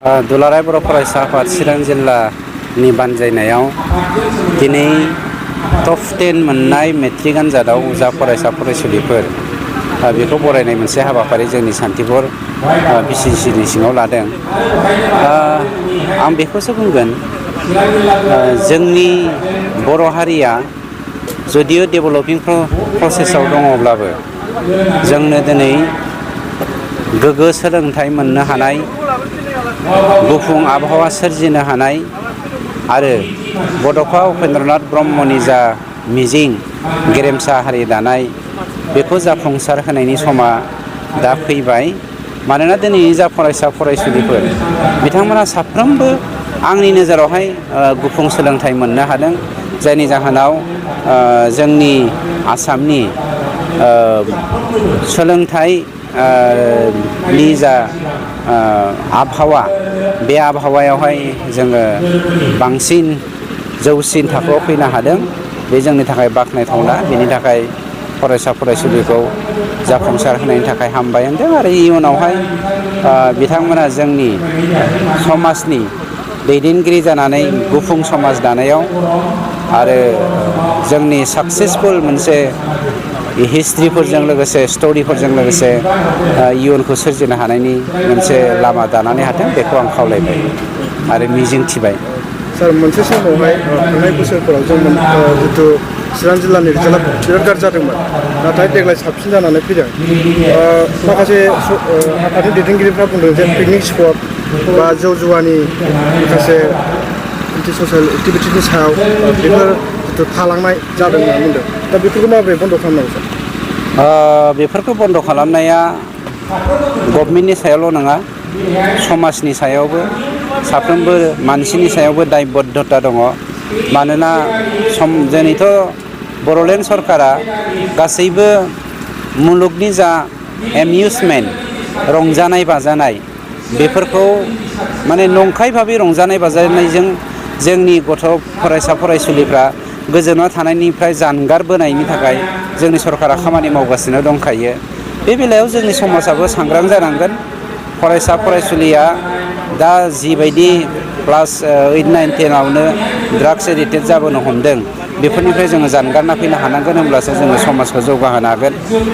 दुलाराय बर' फरायसा आफाद चिरां जिल्लानि बानजायनायाव दिनै टप 10 मोननाय मेट्रिक आनजादाव जा फरायसा फरायसुलिफोर बेखौ बरायनाय मोनसे हाबाफारि जोंनि सान्तिपुर बिसिसिनि सिङाव लादों। आं बेखौसो बुंगोन, जोंनि बर' हारिया जुदियो डेभेलपिं प्रसेसआव दङब्लाबो जोंनो दिनै गोग्गो सोलोंथाइ मोननो हानाय, गुफुं आबहावा सोरजिनो हानाय आरो बड'फा उपेन्द्रनाथ ब्रह्मनि जा मिजिं गेरेमसा हारि दानाय बेखौ जाफुंसार होनायनि समा दा फैबाय। मानोना दिनैनि जा फरायसा फरायसुलिफोर बिथांमोना साफ्रोमबो आंनि नोजोरावहाय गुफुं सोलोंथाइ मोननो हादों, जायनि जाहोनाव जोंनि आसामनि सोलोंथाइ नि जा आबहावा बे आबहावायावहाय जोङो बांसिन जौसिन थाखोआव फैनो हादों। बे जोंनि थाखाय बाख्नायथावना। बेनि थाखाय फरायसा फरायसुलिखौ जाफुंसार होनायनि थाखाय हामबाय होनदों आरो इयुनावहाय बिथांमोना जोंनि समाजनि दैदेनगिरि जानानै गुफुं समाज दानायाव आरो जोंनि साक्सेसफुल मोनसे हिस्ट्रिफोरजों लोगोसे स्ट'रिफोरजों लोगोसे इयुनखौ सोरजिनो हानायनि मोनसे लामा दानानै हाथों, बेखौ आं खावलायबाय आरो मिजिं थिबाय। सार, मोनसे समावहाय थांनाय बोसोरफोराव जों जितु चिरां जिल्लानि रिजाल्टआ बिराद गाज्रि जादोंमोन, नाथाय देग्लाय साबसिन जानानै फैदों। माखासे आफादनि दैदेनगिरिफ्रा बुंदों जे पिकनिक स्पट बा जौ जुवानि माखासे एन्टि ससियेल एक्टिभिटिनि सायाव बेफोर जितु थालांनाय जादों होनना बुंदों। दा बेफोरखौ माबोरै बन्द' खालामनांगौ सार? बेफोरखौ बन्द' खालामनाया गभर्नमेन्टनि सायावल' नङा, समाजनि सायावबो, साफ्रोमबो मानसिनि सायावबो दायबद्धता दङ। मानोना दिनैथ' बड'लेण्ड सरकारा गासैबो मुलुगनि जा एमिउजमेन्ट रंजानाय बाजानाय बेफोरखौ माने नंखाय भाबै रंजानाय बाजानायजों जोंनि गथ' फरायसा फरायसुलिफ्रा गोजोना थानायनिफ्राय जानगारबोनायनि थाखाय जोंनि सरकारा खामानि मावगासिनो दंखायो। बे बेलायाव जोंनि समाजाबो सांग्रां जानांगोन। फरायसा फरायसुलिया दा जिबायदि क्लास 8, 9, 10आवनो ड्राग्स एडिक्टेड जाबोनो हमदों, बेफोरनिफ्राय जोङो जानगारना फैनो हानांगोन। होमब्लासो जोङो समाजखौ जौगाहोनो हागोन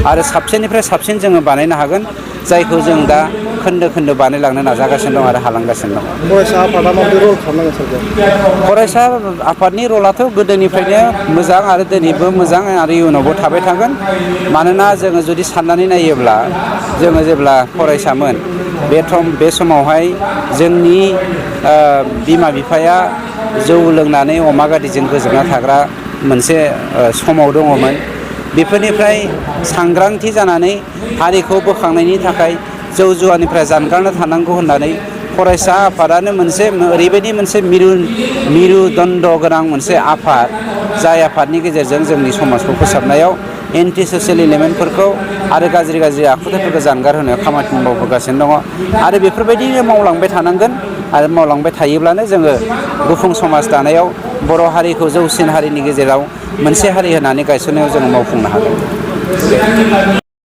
आरो साबसिननिफ्राय साबसिन जोङो बानायनो हागोन, जायखौ जों दा खोन्दो खोन्दो बानायलांनो नाजागासिनो दं आरो हालांगासिनो दं। फरायसा आफादा माबायदि रल खालामनांगोन सार? फरायसा आफादनि रलाथ' गोदोनिफ्रायनो मोजां आरो दिनैबो मोजां आरो इयुनावबो थाबाय थागोन। मानोना जोङो जुदि साननानै नायोब्ला जोङो जेब्ला फरायसामोन बे समावहाय जोंनि बिमा बिफाया जौ लोंनानै अमा गादिजों गोजोमना थाग्रा मोनसे समाव दङमोन। बेफोरनिफ्राय सांग्रांथि जानानै हारिखौ बोखांनायनि थाखाय जौ जुवानिफ्राय जानगारना थानांगौ होननानै फरायसा आफादानो ओरैबायदि मोनसे मिरुदण्ड गोनां मोनसे आफाद, जाय आफादनि गेजेरजों जोंनि समाजखौ फोसाबनायाव एन्टि ससियेल एलिमेन्टफोरखौ आरो गाज्रि आखुथायफोरखौ जानगार होनायाव खामानि मावबोगासिनो दङ आरो बेफोरबायदिनो मावलांबाय थानांगोन। आरो मावलांबाय थायोब्लानो जोङो गुफुं समाज दानायाव बर' हारिखौ जौसिन हारिनि गेजेराव मोनसे हारि होननानै गायसननायाव जोङो मावफुंनो हागोन।